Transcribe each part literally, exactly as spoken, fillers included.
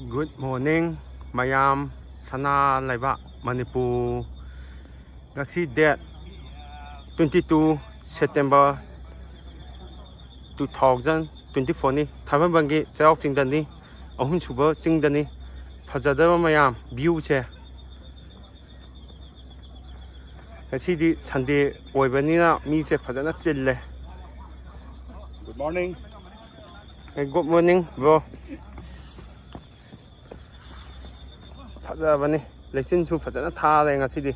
Good morning, ꯃꯌꯥꯝ, ꯁꯅꯥ ꯂꯩꯕꯥꯛ ꯃꯅꯤꯄꯨꯔ꯫ ꯉꯁꯤ date twenty two September two thousand twenty fourꯅꯤ꯫ ꯊꯥꯡꯃꯩꯕꯟꯒꯤ ꯆꯩꯔꯥꯎ ꯆꯤꯡꯗꯅꯤ, ꯑꯍꯨꯝꯁꯨꯕ ꯆꯤꯡꯗꯅꯤ꯫ ꯐꯖꯗꯕ ꯃꯌꯥꯝ, viewꯁꯦ꯫ ꯉꯁꯤꯗꯤ Sunday ꯑꯣꯏꯕꯅꯤꯅ ꯃꯤꯁꯦ ꯐꯖꯅ ꯆꯤꯜꯂꯦ꯫ Good morning. Hey, good morning, bro. ꯐꯖꯕꯅꯤ, ꯂꯩꯆꯤꯟꯁꯨ ꯐꯖꯅ ꯊꯥꯔꯦ ꯉꯁꯤꯗꯤ꯫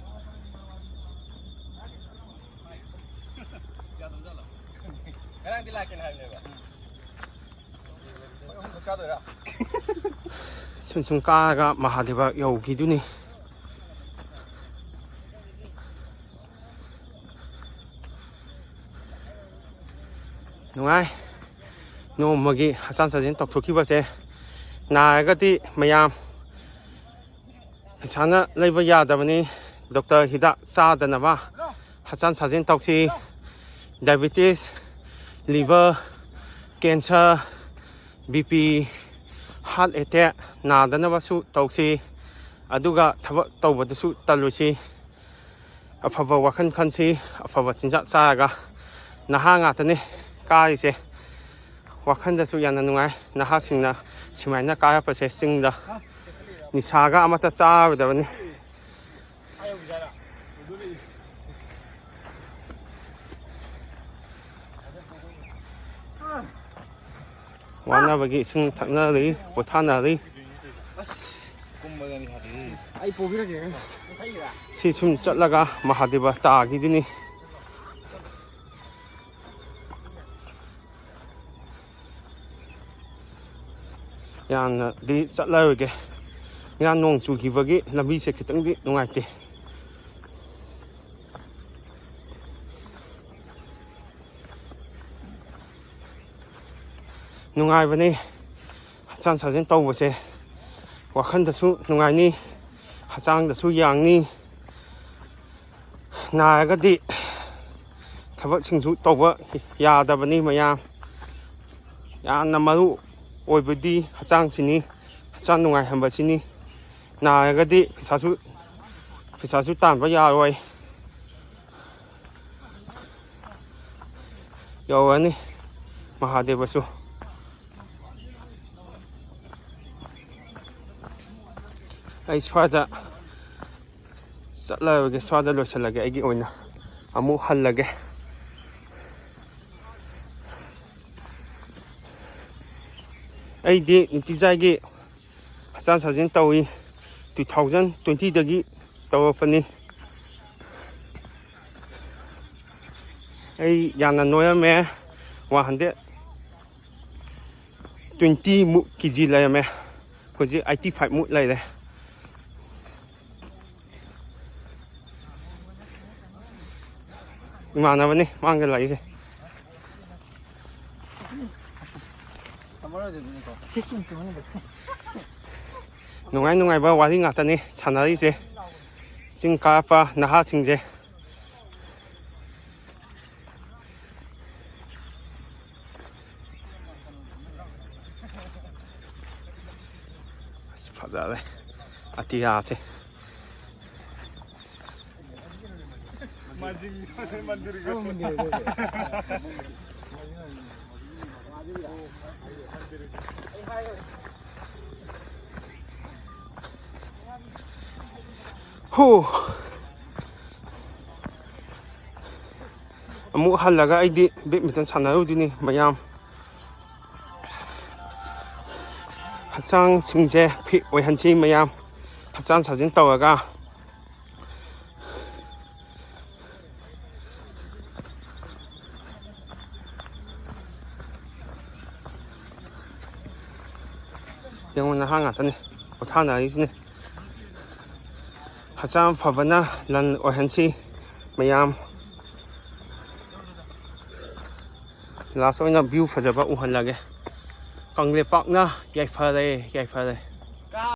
ꯁꯨꯝ ꯁꯨꯝ ꯀꯥꯔꯒ ꯃꯍꯥꯗꯦꯕ ꯌꯧꯈꯤꯗꯨꯅꯤ꯫ ꯅꯨꯡꯉꯥꯏ꯫ ꯅꯣꯡꯃꯒꯤ ꯍꯛꯆꯥꯡ ꯁꯥꯖꯦꯜ ꯇꯧꯊꯣꯛꯈꯤꯕꯁꯦ꯫ ꯅꯥꯔꯒꯗꯤ ꯃꯌꯥꯝ ꯄꯩꯁꯥꯅ ꯂꯩꯕ ꯌꯥꯗꯕꯅꯤ꯫ Doctor ꯍꯤꯗꯥꯛ ꯆꯥꯗꯅꯕ ꯍꯛꯆꯥꯡ ꯁꯥꯖꯦꯜ ꯇꯧꯁꯤ꯫ Diabetes, liver cancer, BP, heart attack ꯅꯥꯗꯅꯕꯁꯨ ꯇꯧꯁꯤ꯫ ꯑꯗꯨꯒ ꯊꯕꯛ ꯇꯧꯕꯗꯁꯨ ꯇꯜꯂꯨꯁꯤ꯫ ꯑꯐꯕ ꯋꯥꯈꯜ ꯈꯟꯁꯤ, ꯑꯐꯕ ꯆꯤꯟꯖꯥꯛ ꯆꯥꯔꯒ꯫ ꯅꯍꯥ ꯉꯥꯛꯇꯅꯤ ꯀꯥꯔꯤꯁꯦ꯫ ꯋꯥꯈꯜꯗꯁꯨ ꯌꯥꯝꯅ ꯅꯨꯡꯉꯥꯏ ꯅꯍꯥꯁꯤꯡꯅ ꯁꯨꯃꯥꯏꯅ ꯀꯥꯔꯛꯄꯁꯦ ꯆꯤꯡꯗ꯫ ꯅꯤꯁꯥꯒ ꯑꯃꯠꯇ ꯆꯥꯔꯣꯏꯗꯕꯅꯤ꯫ ꯋꯥꯅꯕꯒꯤ ꯏꯁꯤꯡ ꯊꯛꯅꯔꯤ, ꯄꯣꯊꯥꯅꯔꯤ꯫ ꯑꯩ ꯄꯨꯕꯤꯔꯒꯦ꯫ ꯁꯤ ꯁꯨꯝ ꯆꯠꯂꯒ ꯃꯍꯥꯗꯦꯕ ꯇꯥꯈꯤꯗꯨꯅꯤ꯫ ꯌꯥꯝꯅꯗꯤ ꯆꯠꯂꯔꯣꯏꯒꯦ꯫ ꯉꯔꯥꯡ ꯅꯣꯡ ꯆꯨꯈꯤꯕꯒꯤ ꯂꯝꯕꯤꯁꯦ ꯈꯤꯇꯪꯗꯤ ꯅꯨꯡꯉꯥꯏꯇꯦ꯫ ꯅꯨꯡꯉꯥꯏꯕꯅꯤ ꯍꯛꯆꯥꯡ ꯁꯥꯖꯦꯜ ꯇꯧꯕꯁꯦ꯫ ꯋꯥꯈꯜꯗꯁꯨ ꯅꯨꯡꯉꯥꯏꯅꯤ, ꯍꯛꯆꯥꯡꯗꯁꯨ ꯌꯥꯡꯅꯤ꯫ ꯅꯥꯔꯒꯗꯤ ꯊꯕꯛꯁꯤꯡꯁꯨ ꯇꯧꯕ ꯌꯥꯗꯕꯅꯤ ꯃꯌꯥꯝ꯫ ꯌꯥꯝꯅ ꯃꯔꯨ ꯑꯣꯏꯕꯗꯤ ꯍꯛꯆꯥꯡꯁꯤꯅꯤ꯫ ꯍꯛꯆꯥꯡ ꯅꯨꯡꯉꯥꯏꯍꯟꯕꯁꯤꯅꯤ꯫ ꯅꯥꯔꯒꯗꯤ ꯄꯩꯁꯥꯁꯨ, ꯄꯩꯁꯥꯁꯨ ꯇꯥꯟꯕ ꯌꯥꯔꯣꯏ꯫ ꯌꯧꯔꯅꯤ ꯃꯍꯥꯗꯦꯕꯁꯨ꯫ ꯑꯩ ꯁ꯭ꯋꯥꯏꯗ ꯆꯠꯂꯔꯣꯏꯒꯦ, ꯁ꯭ꯋꯥꯏꯗ ꯂꯣꯏꯁꯤꯜꯂꯒꯦ꯫ ꯑꯩꯒꯤ ꯑꯣꯏꯅ ꯑꯃꯨꯛ ꯍꯜꯂꯒꯦ꯫ ꯑꯩꯗꯤ ꯅꯨꯡꯇꯤꯖꯥꯏꯒꯤ ꯍꯛꯆꯥꯡ ꯁꯥꯖꯦꯜ ꯇꯧꯏ꯫ Two thousand twenty ꯗꯒꯤ ꯇꯧꯔꯛꯄꯅꯤ꯫ ꯑꯩ ꯌꯥꯝꯅ ꯅꯣꯏꯔꯝꯃꯦ꯫ One hundred twenty ꯃꯨꯛ ꯀꯦ ꯖꯤ ꯂꯩꯔꯝꯃꯦ꯫ ꯍꯧꯖꯤꯛ eighty five ꯃꯨꯛ ꯂꯩꯔꯦ꯫ ꯏꯃꯥꯟꯅꯕꯅꯤ ꯃꯥꯡꯗ ꯂꯥꯛꯏꯁꯦ꯫ ꯅꯨꯡꯉꯥꯏ ꯅꯨꯡꯉꯥꯏꯕ ꯋꯥꯔꯤ ꯉꯥꯛꯇꯅꯤ ꯁꯥꯟꯅꯔꯤꯁꯦ꯫ ꯆꯤꯡ ꯀꯥꯔꯛꯄ ꯅꯍꯥꯁꯤꯡꯁꯦ꯫ ꯑꯁ, ꯐꯖꯔꯦ ꯑꯇꯤꯌꯥꯁꯦ꯫ ꯍꯣ꯫ ꯑꯃꯨꯛ ꯍꯜꯂꯒ ꯑꯩꯗꯤ ꯕꯦꯠꯃꯤꯟꯇꯟ ꯁꯥꯟꯅꯔꯨꯗꯣꯏꯅꯤ ꯃꯌꯥꯝ꯫ ꯍꯛꯆꯥꯡꯁꯤꯡꯁꯦ ꯐꯤꯠ ꯑꯣꯏꯍꯟꯁꯤ ꯃꯌꯥꯝ, ꯍꯛꯆꯥꯡ ꯁꯥꯖꯦꯜ ꯇꯧꯔꯒ꯫ ꯌꯦꯡꯉꯣ, ꯅꯍꯥ ꯉꯥꯛꯇꯅꯤ ꯄꯣꯊꯥꯅꯔꯤꯁꯤꯅꯤ꯫ ꯍꯛꯆꯥꯡ ꯐꯕꯅ ꯂꯟ ꯑꯣꯏꯍꯟꯁꯤ ꯃꯌꯥꯝ꯫ ꯂꯥꯁ ꯑꯣꯏꯅ ꯚ꯭ꯌꯨ ꯐꯖꯕ ꯎꯍꯜꯂꯒꯦ꯫ ꯀꯪꯂꯩꯄꯥꯛꯅ ꯌꯥꯏꯐꯔꯦ, ꯌꯥꯏꯐꯔꯦ꯫